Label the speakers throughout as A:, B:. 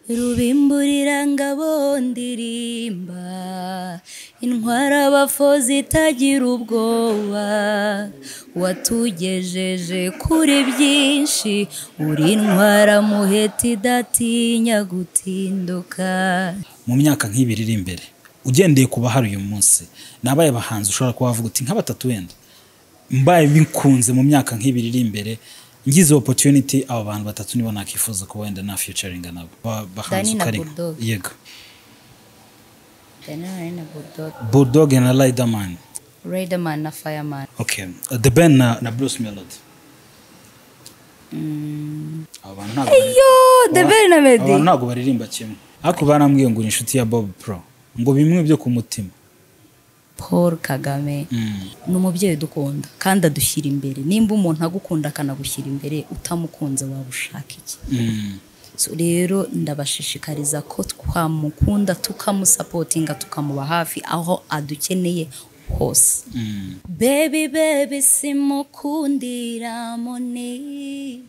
A: Rubimburira ngabo ndirimba, intwara abafozi itagira ubwoba, watugejeje kuri byinshi, uri intwara muheta idatinya gutinduka.
B: Mu myaka nk'ibiri iri imbere, ugendeye ku bahari uyu munsi, nabaye abahanzi ushobora kuba wavuga uti nka batatu wenda mbaye bikunze mu myaka nk'ibiri iri imbere, ngize opportunity, aba bantu batatu nibo nakifuza kuba wenda na featuring nabo. Bahanzi
A: Danny na
B: uko ari.
A: Bulldog.
B: Yego.
A: Danny na Bulldog.
B: Bulldog na Riderman.
A: Riderman na Fireman.
B: Okay, The Ben na Bruce Melody. Aba bantu ntabwo
A: Yo, The Ben na Meddy.
B: Abantu ntabwo baririmba kimwe, ariko barambwiye ngo uri inshuti ya Bob Pro, ngo bimwe byo ku mutima.
A: Paul Kagame ni umubyeyi udukunda kandi adushyira imbere. Nimba umuntu agukunda akanagushyira imbere, utamukunze waba ushaka iki? So rero ndabashishikariza ko twamukunda, tukamusupportinga, tukamuba hafi aho adukeneye hose. Baby, baby, simukundira money,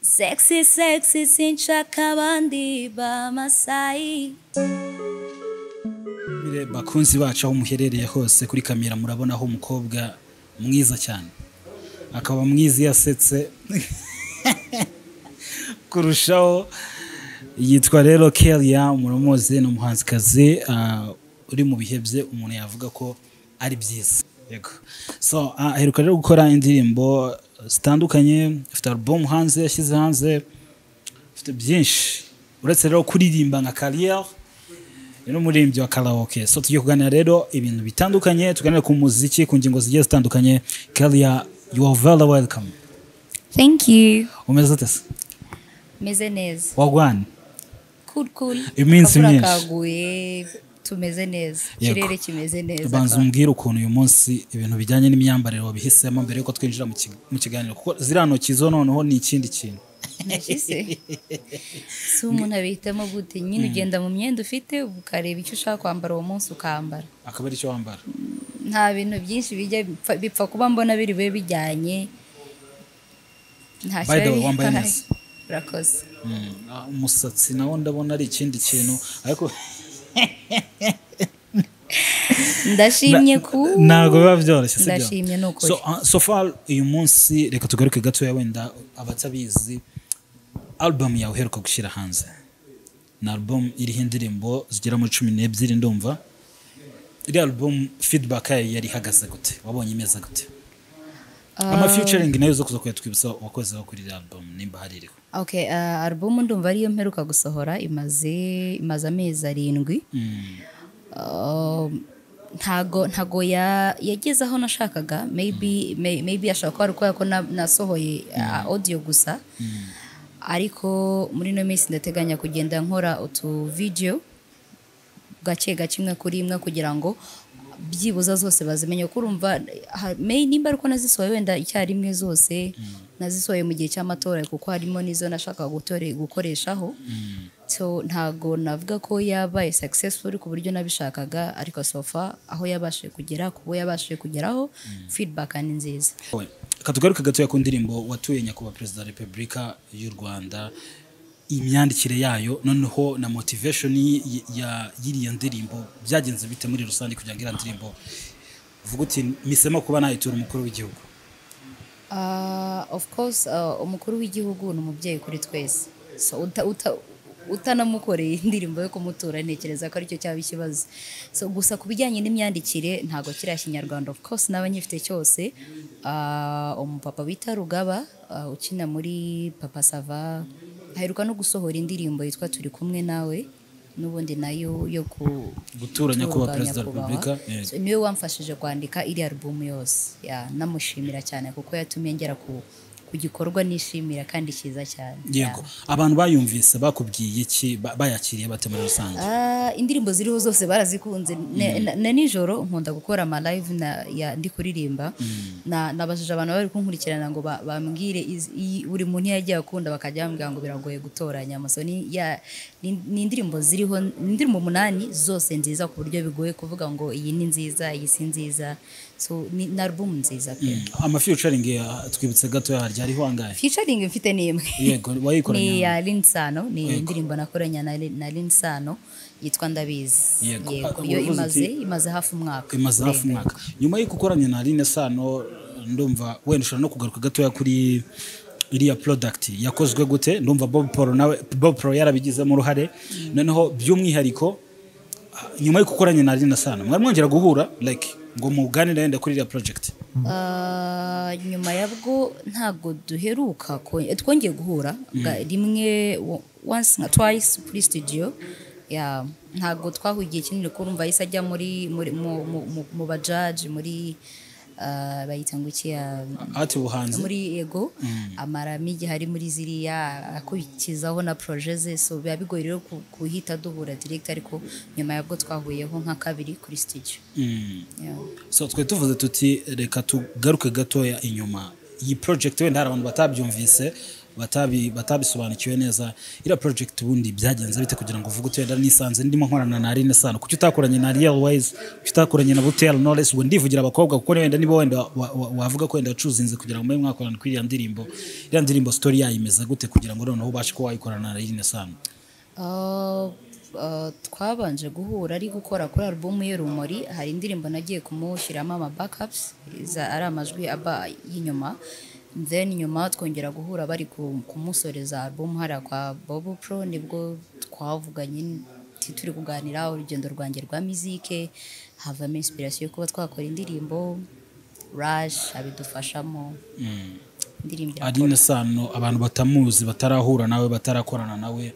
A: sexy, sexy, sinshaka abandi b'amasayi.
B: Mire bakunzi bacu aho muherereye hose, kuri kamera murabonaho umukobwa mwiza cyane, akaba mwiza iyo asetse kurushaho. Yitwa rero Kelia, muramuzi, ni umuhanzikazi uri mu bihe bye umuntu yavuga ko ari byiza. Yego, so aheruka rero gukora indirimbo zitandukanye, afite album hanze, yashyize hanze, afite byinshi uretse rero kuririmba nka career, ni n'umuririmbyi wa karaoke. So tugiye kuganira rero ibintu bitandukanye, tuganire ku muziki, ku ngingo zigiye zitandukanye. Kelia, you are very welcome.
A: Thank you.
B: Umeze ute se?
A: Meze neza.
B: Wagwan?
A: Cool, cool.
B: Iminsi
A: Akavura
B: myinshi.
A: kaguye, tumeze neza.
B: Yego.
A: Ikirere kimeze neza.
B: Banza umbwire ukuntu uyu munsi ibintu bijyanye n'imyambarire wabihisemo, mbere yuko twinjira mu kiganiro, kuko ziriya ntoki zo noneho ni ikindi kintu.
A: Ntoki se si umuntu abihitamo gute nyine? Ugenda mu myenda ufite, ukareba icyo ushaka kwambara uwo munsi, ukambara.
B: Akaba ari cyo wambara.
A: Nta bintu byinshi bijya bipfa kuba mbona biri bube bijyanye, nta
B: By the way,
A: kiba
B: wambaye
A: bihaye.
B: neza.
A: Urakoze.
B: Umusatsi nawo ndabona ari ikindi kintu, ariko
A: Ndashimye ku
B: ntabwo biba byoroshye, sibyo?
A: Ndashimye, ni ukuri.
B: So far uyu munsi, reka tugaruke gatoya, wenda abatabizi, album yawe uheruka gushyira hanze ni album iriho indirimbo zigera muri 12 ndumva. Iriya album feedback yayo yari ihagaze gute? Wabonye imeze gute? Ama featuring nayo zo kuza kuyatwibutsa wakozeho kuri iriya album, nimba hari iriho.
A: Okay, album ndumva ariyo mperuka gusohora, imaze amezi 7. Ntago yageze aho nashakaga. Maybe ashobora kuba ari ukubera ko nasohoye audio gusa, ariko muri ino minsi ndateganya kugenda nkora utu video gake gake, imwe kuri imwe, kugira ngo byibuza zose bazimenye, kuko urumva nimba ariko nazisohoye wenda icyarimwe zose, nazisohoye mu gihe cy'amatora, kuko harimo n'izo nashakaga gukoreshaho. So ntago navuga ko yabaye successful ku buryo nabishakaga, ariko so far aho yabashije kugera, kubo yabashije kugeraho, feedback ni nziza.
B: Reka tugaruke gatoya ku ndirimbo watuye Nyakubahwa Perezida wa Repubulika y'u Rwanda, imyandikire yayo, noneho na motivation y'iriya ndirimbo. Byagenze bite muri rusange kugira ngo iriya ndirimbo uvuge uti misemo kuba nayitura umukuru w'igihugu?
A: Of course, umukuru w'igihugu ni umubyeyi kuri twese. So utanamukoreye indirimbo yo kumutura, ntekereza ko aricyo cyaba ikibazo. So gusa ku bijyanye n'imyandikire, ntabwo kiriya Kinyarwanda of course naba nyifite cyose. Umupapa bita Rugaba, ukina muri Papa Sava, aheruka no gusohora indirimbo yitwa Turi Kumwe Nawe, n'ubundi nayo yo ku
B: Gutura Nyakubahwa
A: guturwa
B: Perezida wa
A: Nyakubahwa.
B: Repubulika, yego.
A: So, niwe wamfashije kwandika iriya album yose. Ya, namushimira cyane kuko yatumye ngera ku gikorwa nishimira kandi cyiza cyane.
B: Yego, abantu bayumvise bakubwiye iki? Bayakiriye bate muri rusange?
A: Indirimbo ziriho zose barazikunze. Na nijoro nkunda gukora ama live na ya ndi kuririmba, nabajije abantu bari kunkurikirana ngo bambwire buri muntu iyo yagiye akunda, bakajya bambwira ngo biragoye gutoranya. So ni indirimbo ziriho, ni indirimbo umunani zose nziza, ku buryo bigoye kuvuga ngo iyi ni nziza, iyi si nziza. So ni album nziza pe.
B: Ama featuring twibutse gato, yaryo hariho angahe?
A: Featuring mfite ni imwe.
B: Yego, wayikoranye?
A: Ni ya Linsano, ni indirimbo nakoranye na Linsano yitwa Ndabizi.
B: Yego.
A: Iyo
B: Uravuze
A: imaze imaze hafi umwaka.
B: Imaze hafi
A: urenga.
B: umwaka. Nyuma y'uko ukoranye na Aline Sano, ndumva wenda ushobora no kugaruka gatoya kuri iriya product yakozwe gute. Ndumva Bob Pro nawe, Bob Pro yarabigizemo uruhare. Noneho by'umwihariko, nyuma y'uko ukoranye na Aline Sano, mwari mwongera guhura like ngo muganire wenda kuri iriya project?
A: Nyuma yabwo ntabwo duheruka, twongeye guhura rimwe, once nka twice kuri studio ya. Ntabwo twahuye igihe kinini kuko urumva yahise ajya muri muri mu, mu, mu, mu bajaji muri bayita ngo iki ya
B: ati buhanzi.
A: Muri ego, amaramo igihe ari muri ziriya, akurikizaho na projet ze, so biba bigoye rero kuhita duhura direct, ariko nyuma yabwo twahuyeho nka kabiri kuri studio. Yeah.
B: So twe tuvuze tuti reka tugaruke gatoya inyuma iyi project, wenda hari abantu batabyumvise, batabisobanukiwe neza. Iriya project ubundi byagenze bite kugira ngo uvuge uti wenda nisanze ndimo nkorana na Aline Sano? Kuki utakoranye na Ariel Wise? Kuki utakoranye na Butera Knowless? Ubwo ndivugira abakobwa kuko wenda nibo wenda wavuga ko wenda wacuzinze kugira ngo mube mwakorana kuri iriya ndirimbo. Iriya ndirimbo story yayo imeze gute kugira ngo noneho ubashe kuba wayikorana na Aline Sano?
A: Twabanje guhura ari gukora kuri album ye Rumuri. Hari indirimbo nagiye kumushyiramo ama backups, ari amajwi aba y'inyuma. Then nyuma twongera guhura bari kumusoreza album hariya kwa Bobo Pro, nibwo twavuganye turi kuganira urugendo rwanjye rwa muzike, havamo inspiration yo kuba twakora indirimbo. Rush abidufashamo, indirimbo irakora.
B: Aline Sano, abantu batamuzi, batarahura nawe, batarakorana nawe,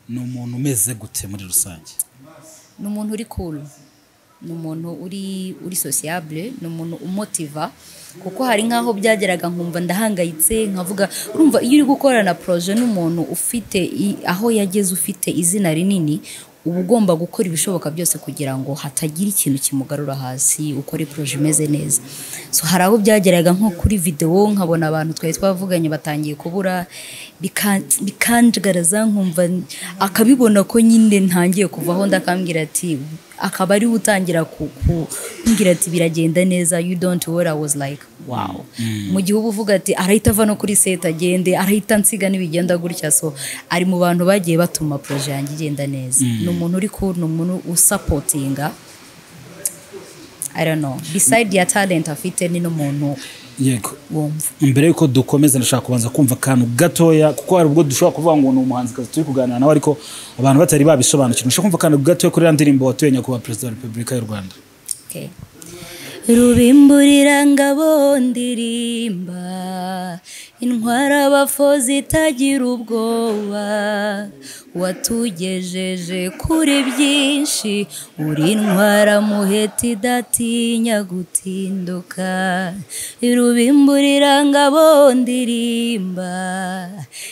B: ni umuntu umeze gute muri rusange?
A: Ni umuntu uri cool, ni umuntu uri sociable, ni umuntu umotiva, kuko hari nk'aho byageraga nkumva ndahangayitse, nkavuga, urumva iyo uri gukorana projet n'umuntu ufite aho yageze, ufite izina rinini, uba ugomba gukora ibishoboka byose kugira ngo hatagira ikintu kimugarura hasi, ukore projet imeze neza. So hari aho byageraga nko kuri video nkabona abantu twari twavuganye batangiye kubura, bikanjagaraza, nkumva akabibona ko nyine ntangiye kuvaho, ndakambwira ati, akaba ariwe utangira kumbwira ati biragenda neza, you don't worry. I was like, wow. Mu gihe uba uvuga ati arahita ava no kuri set agende, arahita nsiga nibigenda gutya. So ari mu bantu bagiye batuma projet yanjye igenda neza. Ni umuntu uri cool, ni umuntu usupportinga. I don't know, beside ya talent afite, ni n'umuntu wumva.
B: Mbere yuko dukomeza, ndashaka kubanza kumva akantu gatoya, kuko hari ubwo dushobora kuvuga ngo ni umuhanzikazi turi kuganira nawe ariko abantu batari babisobanukirwa. Ndashaka kumva akantu gatoya kuri iriya ndirimbo watuye nyakubahwa Perezida wa Repubulika y'u Rwanda.
A: Okay. Rubimburira ngabo ndirimba, intwara abafozi itagira ubwoba, watugejeje kuri byinshi, uri intwara muheta idatinya gutinduka. Rubimburira ngabo ndirimba,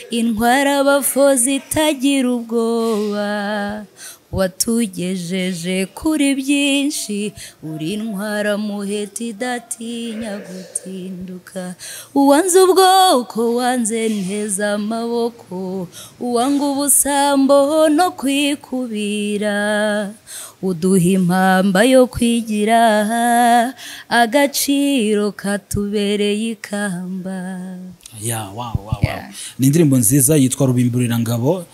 A: intwara abafozi itagira ubwoba, watugejeje kuri byinshi, uri intwara muheta idatinya gutinduka. Uwanze ubwoko wanze nteze amaboko, uwanga ubusambo no kwikubira, uduha impamba yo kwigira, agaciro katubereye ikamba.
B: Ya, wow. Ni indirimbo nziza yitwa Rubimburira Ngabo.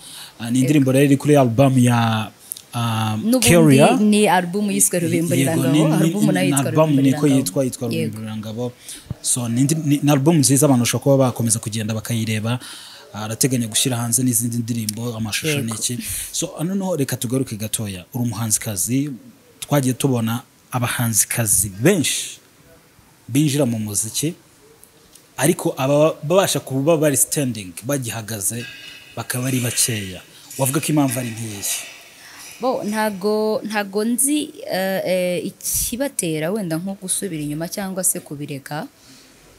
B: Ni indirimbo rero iri kuri album ya
A: N'ubundi
B: Keria.
A: Ni album yiswe Rubimburira
B: Yego,
A: Ngabo. Album nayo
B: ni
A: yitwa
B: album
A: Rubimburira
B: niko
A: Ngabo.
B: yitwa
A: Yego.
B: Rubimburira Ngabo. So ni album nziza, abantu bashobora kuba bakomeza kugenda bakayireba. Arateganya gushyira hanze n'izindi ndirimbo, amashusho n'iki. So noneho reka tugaruke gatoya. Uri umuhanzikazi, twagiye tubona abahanzikazi benshi binjira mu muziki, ariko aba babasha kuba bari standing, bagihagaze, bakaba ari bakeya. Wavuga ko impamvu ari nk'iyi?
A: Bo ntago nzi ikibatera wenda nko gusubira inyuma cyangwa se kubireka,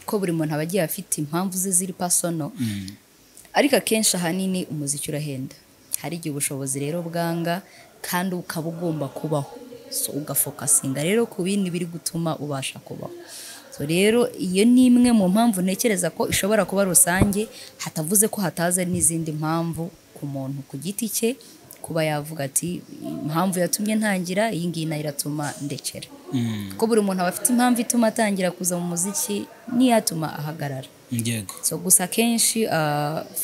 A: ko buri muntu aba agiye afite impamvu ze ziri personal, ariko akenshi ahanini umuziki urahenda. Hari igihe ubushobozi rero bwanga kandi ukaba ugomba kubaho, so ugafocusinga rero ku bindi biri gutuma ubasha kubaho. So rero iyo ni imwe mu mpamvu ntekereza ko ishobora kuba rusange, hatavuze ko hataza n'izindi mpamvu ku muntu ku giti cye. Kuba yavuga ati impamvu yatumye ntangira iyi ngiyi nayo iratuma ndekera, kuko buri muntu aba afite impamvu ituma atangira kuza mu muziki n'iyatuma ahagarara. So gusa akenshi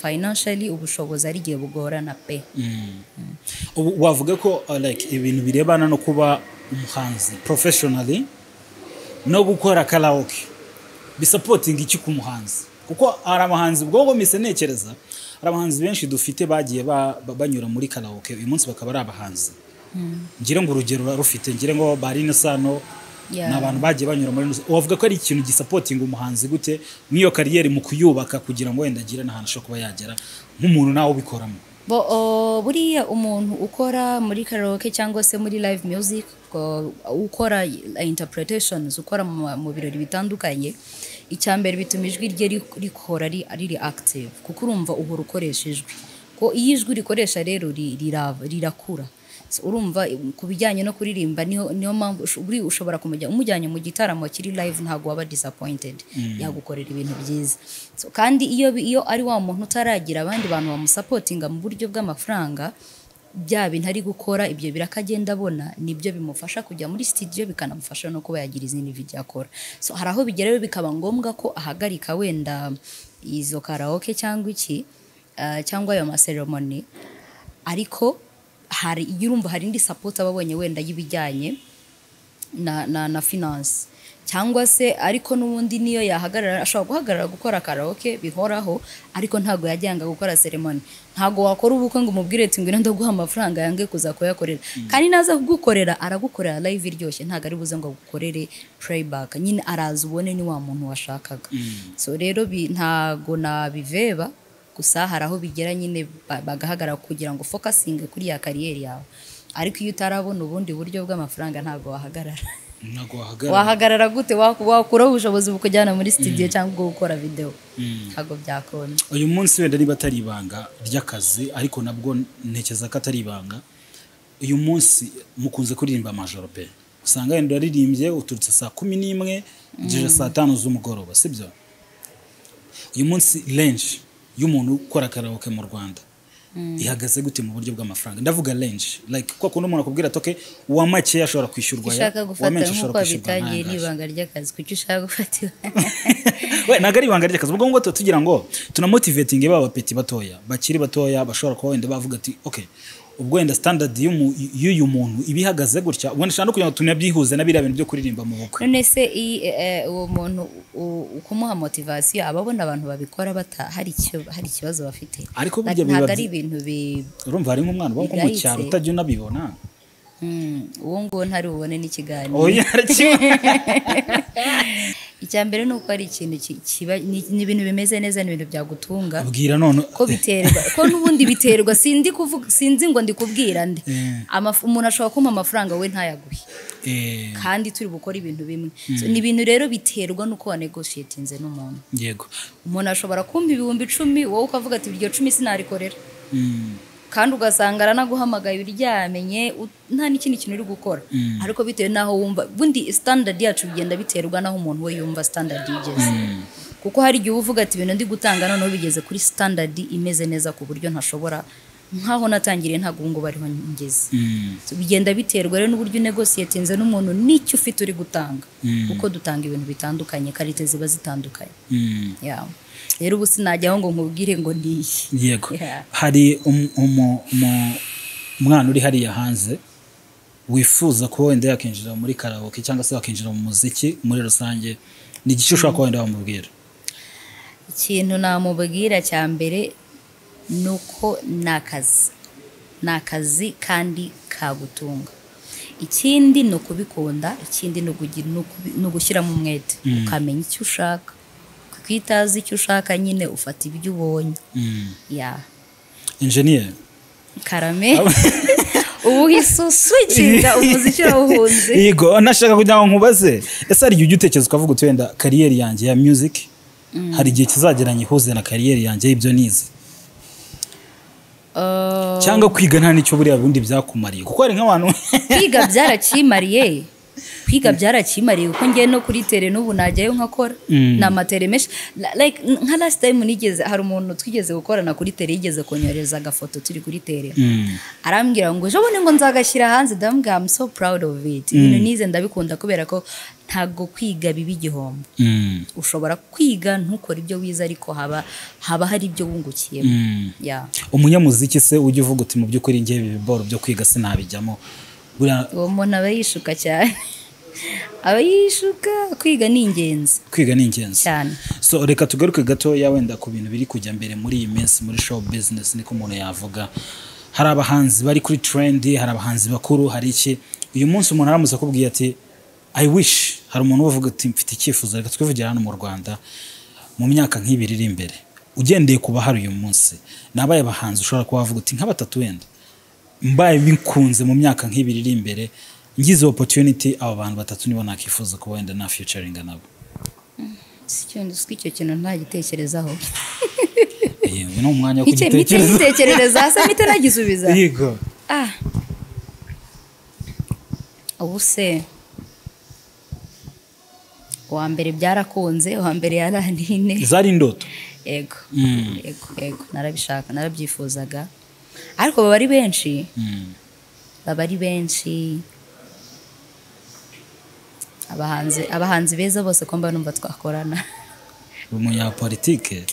A: financially, ubushobozi ari igihe bugorana pe.
B: Ubu wavuga ko like ibintu birebana no kuba umuhanzi professionally no gukora karaoke bisupportinga iki ku muhanzi? Kuko hari abahanzi, ubwo mise ntekereza hari abahanzi benshi dufite bagiye banyura muri karaoke, uyu munsi bakaba ari abahanzi. Ngire ngo urugero rufite, ngire ngo Barine Sano, ni abantu bagiye banyura muri, wavuga ko ari ikintu gisupportinga umuhanzi gute mw'iyo career mu kuyubaka, kugira ngo wenda agire n'ahantu ashobora kuba yagera nk'umuntu nawe ubikoramo?
A: Bo, buriya umuntu ukora muri karaoke cyangwa se muri live music, ukora interpretations, ukora mu birori bitandukanye, icya mbere bituma ijwi rye rikora riri active, kuko urumva uhora ukoresha ijwi, ko iyo ijwi rikoresha rero rirakura. So, urumva ku bijyanye no kuririmba niyo mpamvu buri ushobora kumujya umujyanye mu gitaramo kiri live, ntabwo waba disappointed, yagukorera ibintu byiza. So, kandi iyo ari wa muntu utaragira abandi bantu bamusupportinga mu buryo bw'amafaranga, bya bintu ari gukora, ibyo birakagenda abona, nibyo bimufasha kujya muri studio, bikanamufasha no kuba yagira izindi video akora. So hari aho bigera rero bikaba ngombwa ko ahagarika wenda izo karaoke cyangwa iki, cyangwa ayo maceremony, ariko hari iyo urumva hari indi support aba abonye wenda y'ibijyanye na finance cyangwa se, ariko n'ubundi niyo yahagarara, ashobora guhagarara gukora karaoke bihoraho, ariko ntabwo yajyanga gukora ceremony. Ntabwo wakora ubukwe ngo umubwire ati ngwino ndaguha amafaranga, yange kuza kuyakorera. Kandi naza kugukorera, aragukorera live iryoshye, ntabwo ari buze ngo agukorere playback nyine, araza ubone ni wa muntu washakaga. So rero ntago nabiveba, gusa hari aho bigera nyine bagahagarara kugira ngo focusing kuri ya career yawe, ariko iyo utarabona ubundi buryo bw'amafaranga ntabwo wahagarara.
B: Ntabwo wahagarara.
A: Wahagarara gute? Wakuraho ubushobozi bukujyana muri studio cyangwa bwo gukora video? Ntabwo byakunda.
B: Uyu munsi wenda niba atari ibanga ry'akazi, ariko nabwo ntekereza ko atari ibanga, uyu munsi mukunze kuririmba amajoro pe. Usanga wenda uraririmbye uturutse saa 11 ugejeje saa 5 z'umugoroba, sibyo? Uyu munsi range y'umuntu ukora karaoke mu Rwanda ihagaze gute mu buryo bw'amafaranga? Ndavuga range, like kwa kundi umuntu akubwira ati okay, uwa make ashobora kwishyurwa aya,
A: ushaka
B: uwa
A: gufata
B: menshi
A: nk'uko
B: ashobora kwishyurwa
A: wabitangiye
B: nk'aya ngaya.
A: N'ibanga ry'akazi, kuki ushaka gufata?
B: We, ntabwo ari ibanga ry'akazi. Ubwo ngo tuba tugira ngo tunamotivatinge ba bapeti batoya, bakiri batoya, bashobora kuba wenda bavuga ati okay, ubwo wenda standard y'uyu muntu iba ihagaze gutya, ubwo ndashaka no kugira ngo tunabyihuze na biriya bintu byo kuririmba mu bukwe.
A: None se uwo muntu kumuha motivation, aba abona abantu babikora bata hari ikibazo bafite?
B: Ariko burya biba
A: Ntabwo ari ibintu
B: Urumva hari nk'umwana uba nko mu
A: bigayitse.
B: cyaro utajya unabibona.
A: Uwo nguwo ntari bubone n'ikiganiro.
B: Oya, kimwe.
A: Icya mbere ni uko ari ikintu kiba ni ibintu bimeze neza, ni ibintu byagutunga.
B: Bwira none.
A: Ko biterwa, ko n'ubundi biterwa, sindi kuvuga, sinzi ngo ndikubwira nde. Umuntu ashobora kumpa amafaranga we ntayaguhe kandi turi bukore ibintu bimwe. So, ni ibintu rero biterwa n'uko wanegotiatinze n'umuntu. Umuntu ashobora kumpa 10,000, wowe ukavuga ati iryo cumi sinarikorera, kandi ugasanga aranaguhamagaye uryamenye, nta n'ikindi kintu uri gukora, ariko bitewe n'aho wumva. Bundi standard yacu bigenda biterwa n'aho umuntu we yumva standard igeze, kuko hari igihe uba uvuga ati ibintu ndi gutanga noneho bigeze kuri standard imeze neza, ku buryo ntashobora nkaho natangiriye, ntabwo ubu ngubu ariho ngeze. So, bigenda biterwa rero n'uburyo unegotiatinze n'umuntu n'icyo ufite uri gutanga, kuko dutanga ibintu bitandukanye, qualité ziba zitandukanye. Yeah. Rero ubu sinajyaho ngo nkubwire ngo ni iyi.
B: Hari umwana uri hariya hanze wifuza kuba wenda yakinjira muri karaoke cyangwa se yakinjira mu muziki muri rusange, ni igiki ushobora kuba wenda wamubwira?
A: Ikintu namubwira cya mbere ni uko ni akazi, ni akazi kandi kagutunga. Ikindi ni ukubikunda. Ikindi ni ugushyiramo umwete, ukamenya icyo ushaka, kuko iyo utazi icyo ushaka nyine ufata ibyo ubonye. Ya.
B: Engineer.
A: Karame, ubu uhise uswitchinga umuziki urawuhunze.
B: Yego, nashaka kugira ngo nkubaze, ese hari igihe ujya utekereza ukavuga uti wenda career yanjye ya music hari igihe kizagera nyihuze na career yanjye y'ibyo nize, cyangwa kwiga nta n'icyo buriya bundi byakumariye? Kuko hari nk'abantu
A: Kwiga byarakimariye. Kwiga byarakimariye, kuko ngiye no kuri terrain n'ubu najyayo nkakora. Ni ama terrain menshi. Like nka last time nigeze, hari umuntu twigeze gukorana kuri terrain, yigeze kunyohereza agafoto turi kuri terrain, arambwira ngo ejo bundi ngo nzagashyira hanze. Ndamubwira, I'm so proud of it. Ibintu nize ndabikunda, kubera ko ntabwo kwiga biba igihombo. Ushobora kwiga ntukore ibyo wize, ariko haba hari ibyo wungukiyemo. Yeah.
B: Umunyamuziki se ujya uvuga uti mu by'ukuri ngewe ibi biboro byo kwiga sinabijyamo buriya?
A: Uwo muntu aba yishuka cyane, aba yishuka. Kwiga ni ingenzi.
B: Kwiga ni ingenzi.
A: Cyane.
B: So reka tugaruke gatoya wenda ku bintu biri kujya mbere muri iyi minsi muri show business, niko umuntu yavuga. Hari abahanzi bari kuri trend, hari abahanzi bakuru, hari iki. Uyu munsi umuntu aramutse akubwiye ati I wish, hari umuntu uvuga ati mfite icyifuzo, reka twivugira hano mu Rwanda, mu myaka nk'ibiri iri imbere, ugendeye ku bahari uyu munsi, ni abaye abahanzi ushobora kuba wavuga uti nka batatu wenda, mbaye bikunze mu myaka nk'ibiri iri imbere ngize opportunity, aba bantu batatu nibo nakifuza kuba wenda na featuringa nabo?
A: Si icyo kintu ntagitekerezaho.
B: Yewe, ni umwanya wo
A: Mite
B: kugitekereza.
A: Ngitekerereza hasi, mite nagisubiza.
B: Yego.
A: Ah, ubu se uwa mbere byarakunze, uwa mbere yarantine.
B: Zari indoto.
A: Yego. Yego, narabishaka, narabyifuzaga, ariko baba ari benshi. Baba ari benshi abahanzi beza bose ko mba numva twakorana.
B: Umunyapolitike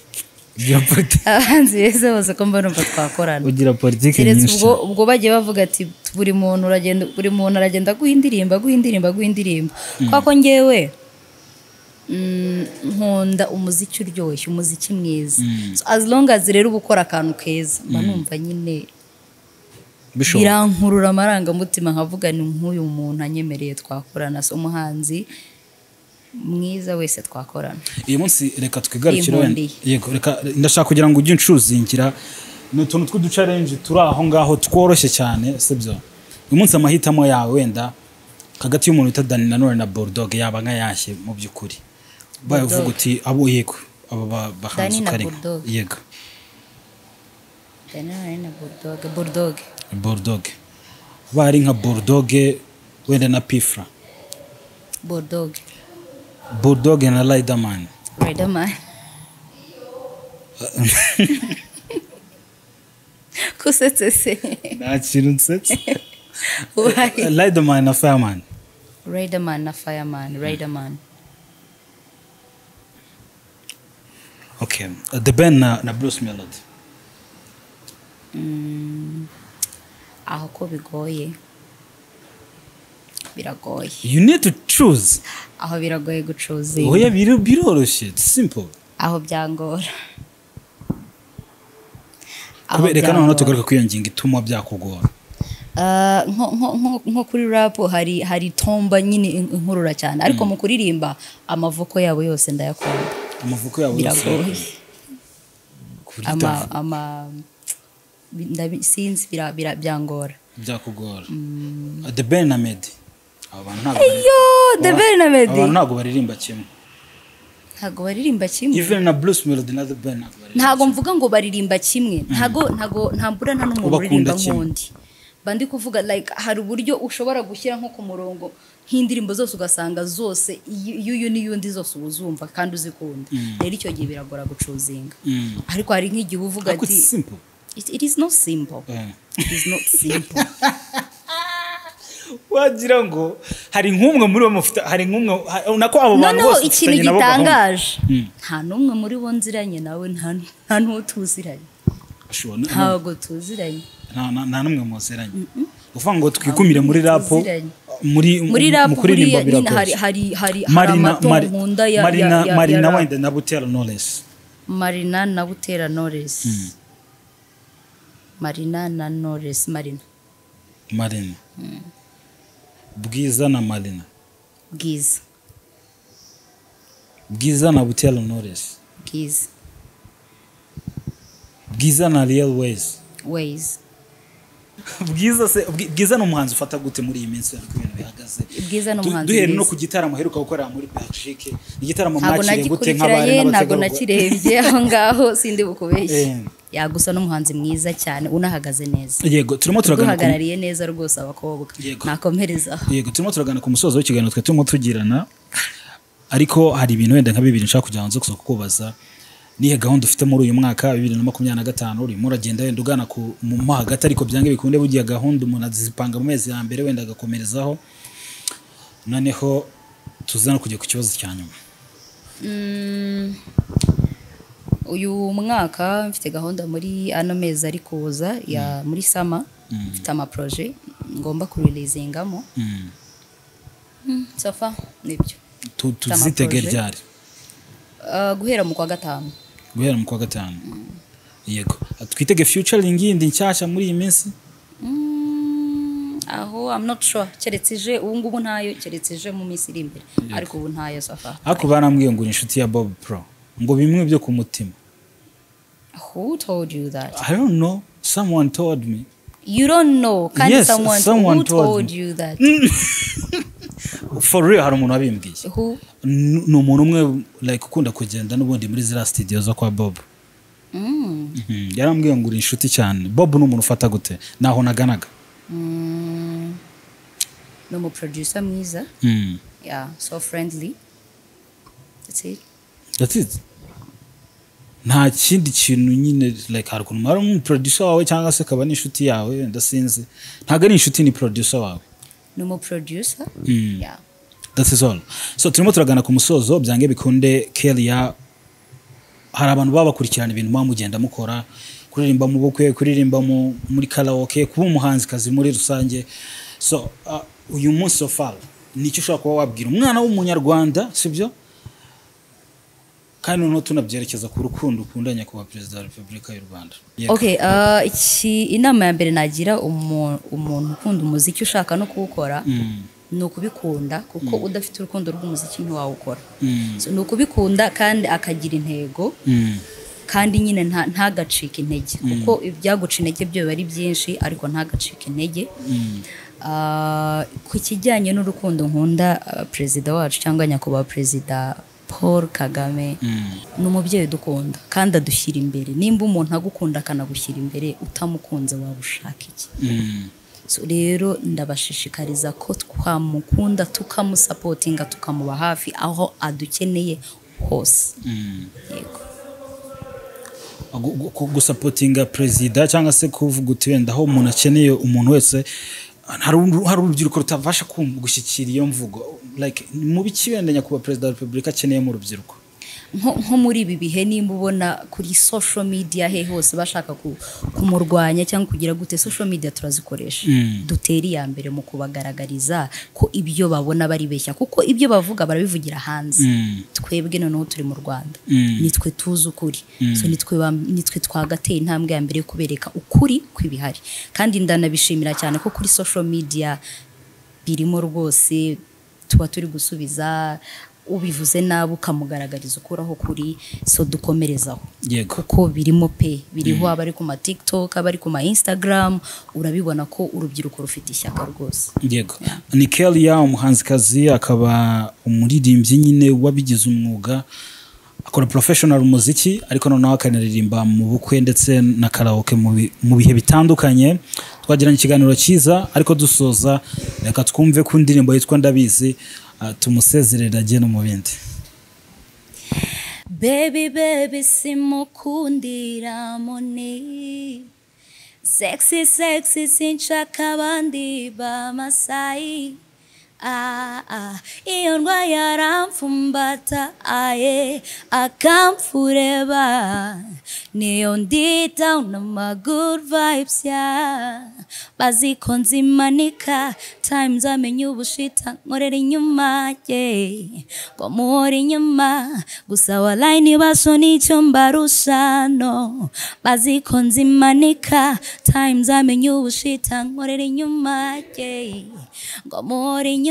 B: ugira politike.
A: Abahanzi beza bose ko mba numva twakorana.
B: Ugira politike
A: Keretse
B: nyinshi.
A: ubwo bagiye bavuga ati buri muntu aragenda aguha indirimbo, aguha indirimbo, aguha indirimbo, kubera ko ngewe nkunda umuziki uryoshye, umuziki mwiza. So, as long as rero uba ukora akantu keza, mba numva nyine
B: Bishoboka.
A: birankurura amarangamutima, nkavuga ni nk'uyu muntu anyemereye twakorana. So umuhanzi mwiza wese twakorana.
B: Uyu munsi reka twigarukire wenda.
A: Binkundiye.
B: Yego, reka ndashaka kugira ngo ujye uncuzingira ni utuntu tw'udu challenge turi aho ngaho tworoshye cyane, sibyo? Uyu munsi amahitamo yawe wenda hagati y'umuntu wita Dani Nanone na Bulldog yaba nk'ayashye mu by'ukuri, baye uvuga uti abo, yego, abo bahanzi
A: Dani na
B: uko ari?
A: Bulldog.
B: Yego.
A: Dani Nanone na Bulldog, Bulldog.
B: Bulldog. Bari nka Bulldog wenda na P Fla?
A: Bulldog.
B: Bulldog na Riderman?
A: Riderman. Kusetse se?
B: Nta kintu nsetse.
A: Why?
B: Riderman na Fireman?
A: Riderman na Fireman, Riderman.
B: Okay, The Ben na Bruce Melody?
A: Aho ko bigoye, biragoye.
B: You need to choose.
A: Aho biragoye gucuzinga.
B: Oya, biroroshye, it's simple.
A: Aho byangora. Aho
B: Reka noneho
A: byangora.
B: tugaruke kuri iyo ngingo ituma byakugora.
A: Ah, nko kuri rap hari tomba nyine inkurura cyane, ariko mu kuririmba amavoko yabo yose ndayakunda.
B: Amavuko yabo yose?
A: Biragoye.
B: Ku buryo
A: Ama
B: utavuga.
A: Ama sinzi, byangora.
B: Byakugora. The Ben na Meddy, abo bantu ntabwo
A: Yo, The Ben na
B: abo
A: Meddy.
B: bantu ntabwo baririmba kimwe.
A: Ntabwo baririmba kimwe.
B: Even na Bruce Melody na The Ben ntabwo baririmba.
A: Ntabwo mvuga ngo baririmba kimwe, ntabwo ntambura nta n'umuntu
B: Ubakunda
A: uririmba
B: kimwe.
A: nk'undi. Mba ndi kuvuga like hari uburyo ushobora gushyira nko ku murongo nk'indirimbo zose, ugasanga zose iy'uyu n'iy'undi zose uba uzumva kandi uzikunda. Rero icyo gihe biragora gucuzinga. Ariko hari nk'igihe uba uvuga
B: Ariko
A: ati
B: it's simple.
A: It is not simple. It is not simple.
B: Wagira ngo hari nk'umwe muri bo mufite, hari nk'umwe nako abo bantu
A: Noneho
B: bose
A: ikintu
B: ufitanye nabo gahunda.
A: gitangaje, nta n'umwe muri bo nziranye nawe, nta n'uwo tuziranye.
B: Sure,
A: Ntabwo tuziranye.
B: Nta n'umwe muziranye. Uvuga ngo twikumire muri rap.
A: Tuziranye.
B: Muri
A: Muri rap
B: mu kuririmba
A: buriya nyine hari
B: biragoye.
A: hari hari
B: Marina
A: amato nkunda ya
B: Marina
A: ya
B: Marina
A: ya rap.
B: wenda na Butera Knowless?
A: Marina na Butera Knowless, Marina na Knowless, Marina.
B: Marina. Bwiza na Marina?
A: Bwiza.
B: Bwiza na Butera Knowless?
A: Bwiza.
B: Bwiza na Real Ways?
A: Ways.
B: Bwiza se, Bwiza ni umuhanzi ufata gute muri iyi minsi, ariko ibintu bihagaze?
A: Bwiza ni umuhanzi
B: Duhere no
A: mwiza.
B: ku gitaramo aheruka gukorera muri Belgique, igitaramo
A: Ntabwo
B: mwakiriye gute nk'abari
A: nagikurikiranye, ntabwo
B: n'abategarugori?
A: nakirebye, aho ngaho sindi bukubeshye. Yagusa n'umuhanzi mwiza cyane unahagaze neza.
B: Yego, turimo turagana
A: duhagarariye neza rwose abakobwa. Nakomereza.
B: Yego, turimo turagana ku musozo w'ikiganiro twe turimo tugirana, ariko hari ibintu wenda nka bibiri nshaka kugira ngo nze kukubaza. Nihe gahunda ufite muri uyu mwaka 2025? Urimo uragenda wenda ugana ku mu hagati, ariko byange bikunde bugiye gahunda umuntu azipanga mu mezi ya mbere wenda agakomerezaho. Noneho tuza no kujya ku kibazo cya nyuma.
A: Uyu mwaka mfite gahunda muri ano mezi ari kuza ya muri summer, mfite ama projet ngomba kureleasingamo. So far nibyo.
B: Tuzitege ryari?
A: Guhera mu kwa gatanu.
B: Guhera mu kwa gatanu. Yego. Twitege featuring yindi nshyashya muri iyi minsi?
A: Aho I'm not sure. Keretse ije ubu ngubu ntayo, keretse ije mu minsi iri imbere. Ariko ubu ntayo so far.
B: Ariko barambwiye ngo uri inshuti ya Bob Pro. Ngo bimwe byo ku mutima.
A: Who told you that?
B: I don't know. Someone told me.
A: You don't know. Kandi
B: Yes,
A: someone who told you that?
B: For real, hari umuntu wabimbwiye.
A: Who?
B: Ni umuntu umwe like ukunda kugenda n'ubundi muri ziriya studio zo kwa Bob. Yarambwiye ngo uri inshuti cyane. Bob ni umuntu ufata gute? Naho naganaga.
A: Ni umu producer mwiza. Yeah, so friendly. That's it.
B: That's it. Nta kindi kintu nyine like hari ukuntu hari umu producer wawe cyangwa se akaba n'inshuti yawe, ndasinzi. Ntabwo ari inshuti, ni producer wawe.
A: Ni umu producer. Yeah.
B: That is all. So turimo turagana ku musozo, byange bikunde Kelia, hari abantu baba bakurikirana ibintu muba mugenda mukora, kuririmba mu bukwe, kuririmba muri karaoke, kuba umuhanzikazi muri rusange. So uyu munsi so far nicyo ushobora kuba wabwira umwana w'umunyarwanda, sibyo? Kandi noneho tunabyerekeza ku rukundo ukunda nyakubahwa Perezida wa Repubulika y'u Rwanda.
A: Okay, inama ya mbere nagira umuntu ukunda umuziki ushaka no kuwukora, ni ukubikunda, kuko udafite urukundo rw'umuziki ntiwawukora. So, ni ukubikunda kandi akagira intego, kandi nyine ntagacike intege, kuko ibyaguca intege byo biba ari byinshi, ariko ntagacike intege. Ku kijyanye n'urukundo nkunda Perezida wacu cyangwa nyakubahwa Perezida Paul Kagame, ni umubyeyi dukunda kandi adushyira imbere. Nimba umuntu agukunda akanagushyira imbere, utamukunze waba ushaka iki? So rero ndabashishikariza ko twamukunda, tukamusapotinga, tukamuba hafi aho adukeneye hose. Yego.
B: Gusapotinga perezida cyangwa se kuvuga uti wenda aho umuntu akeneye umuntu wese, hari urubyiruko rutabasha gushyikira iyo mvugo, like mu biki wenda nyakubahwa Perezida wa Repubulika akeneye mu rubyiruko?
A: Nko muri ibi bihe, nimba ubona kuri social media he hose bashaka kumurwanya cyangwa kugira gute, social media turazikoresha, dutera iya mbere mu kubagaragariza ko ibyo babona baribeshya, kuko ibyo bavuga barabivugira hanze. Twebwe noneho turi mu Rwanda, nitwe tuzi ukuri. So nitwe twagateye intambwe ya mbere yo kubereka ukuri kw'ibihari. Kandi ndanabishimira cyane ko kuri social media birimo rwose, tuba turi gusubiza ubivuze nabi ukamugaragariza ukuraho kuri, so dukomerezaho. Kuko birimo pe, biriho, abari ku ma TikTok, abari ku ma Instagram, urabibona ko urubyiruko rufite ishyaka rwose.
B: Yego. Ni Kelia, umuhanzikazi akaba umuririmbyi nyine wabigize umwuga, akora professional muziki, ariko noneho akanaririmba mu bukwe ndetse na karaoke mu bihe bitandukanye. Twagiranye ikiganiro cyiza, ariko dusoza reka twumve ku ndirimbo yitwa Ndabizi, tumusezerera ajye no mu bindi.
A: Baby baby simukundira money, sexy sexy sinshaka abandi b'Amasai. Iyo ndwaye aramfumbata, aye akamfureba, niyo ndi down on my good vibes, yeah. Bazi ko nzimanika times amenya ubushita nkorera inyuma, yeah. Ngo muhora inyuma gusa wallahi nibaso nicyo mbarusha, no. Bazi ko nzimanika times amenya ubushita nkorera inyuma, yeah. Ngo muhora inyuma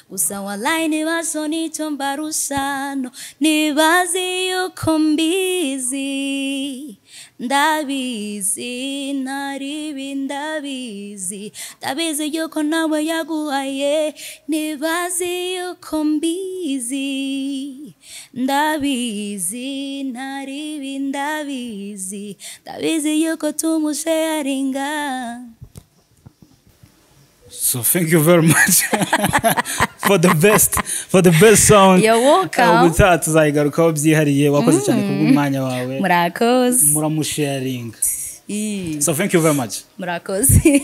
A: gusa wallahi nibaso nicyo mbarusha, no. Nibazi yuko mbizi Ndabizi ntaribi, ndabizi, ndabizi yuko nawe yaguhaye, ntibazi yuko mbizi. Ndabizi ntaribi, ndabizi, ndabizi yuko tumusharinga.
B: So thank you very much for the best song.
A: You're welcome.
B: Ubutaha tuzayigarukaho byihariye. Wakoze cyane kubw'umwanya wawe.
A: Murakoze.
B: Muramusharinga.
A: Ii,
B: So thank you very much.
A: Murakoze.